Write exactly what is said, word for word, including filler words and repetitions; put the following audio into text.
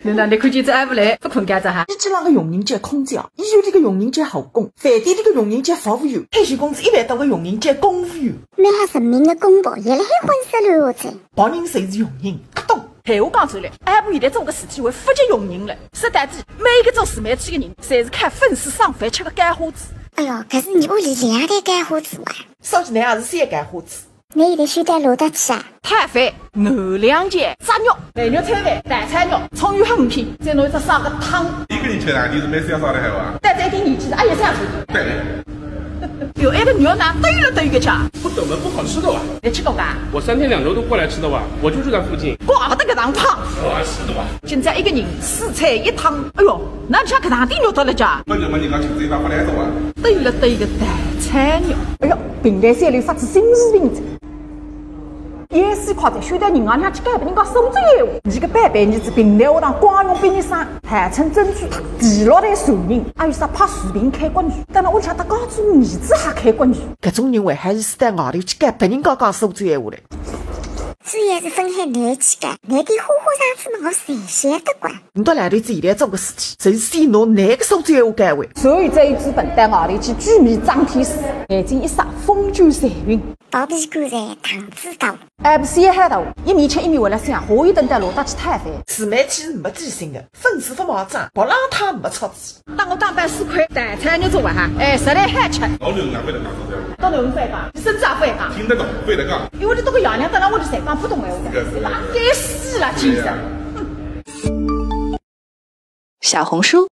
侬哪能看见只还勿来，勿困觉着哈？飞机浪个佣人叫空姐，医院里个佣人叫护工，饭店里个佣人叫服务员，退休工资一万多个佣人叫公务员。侬还人民个公仆，也辣海混色乱活着。别人侪是佣人，勿懂。闲话讲出来，阿拉现在做个事体还勿及佣人了。说到底，每一个做自媒体个人，侪是靠粉丝上饭吃个干花子。哎哟，搿是侬屋里两代干花子哇？说起来也是三干花子。 侬现在休得落得去啊？太肥、牛两节、炸肉、肥肉炒饭、蛋炒肉、葱油很拼，再弄一只啥个汤。一个人吃啊？侬是蛮潇洒的还哇？带着一点年纪的，哎呀，这样子。对。有一个牛腩都有了都有个价。不怎么不好吃的哇？你吃过吧？我三天两头都过来吃的哇，我就住在附近。怪不得搿能胖。我是的哇。现在一个人四菜一汤，哎哟，那像搿能点肉到了家。那你们你刚请自己打发来的哇？都有了都有个蛋炒肉。哎哟，平台三六发出新视频。 也是快点，现在人家娘去改变人家苏州闲话。你个白白日子平台下当光荣毕业生，号称珍珠塔第六代传人，还有啥拍视频开国语，等到屋里向搭家族儿子还开国语。搿种人为啥是到外头去改变人家讲苏州闲话嘞？主要是分开侬去改，侬点花花肠子嘛，我侪晓得个。侬到外头子现在做个事体，侪是先拿侬个苏州闲话改回。所以这一资本到外头去居民张天师，眼睛一眨，风卷残云。 包皮股在糖子高。M C海盗一面吃一面为了想，下一顿带老大去讨饭。自媒体是没记性的，粉丝勿买账，白浪他没出子。当我当班四块，蛋炒肉做完哈，哎，实在好吃。老牛啊，会得讲苏州话。到牛会讲，你甚至也会讲。听得懂，会得讲。因为你这个爷娘，当然我就侪讲普通闲话的，是的，是的。那该死了，精神。对呀。小红书。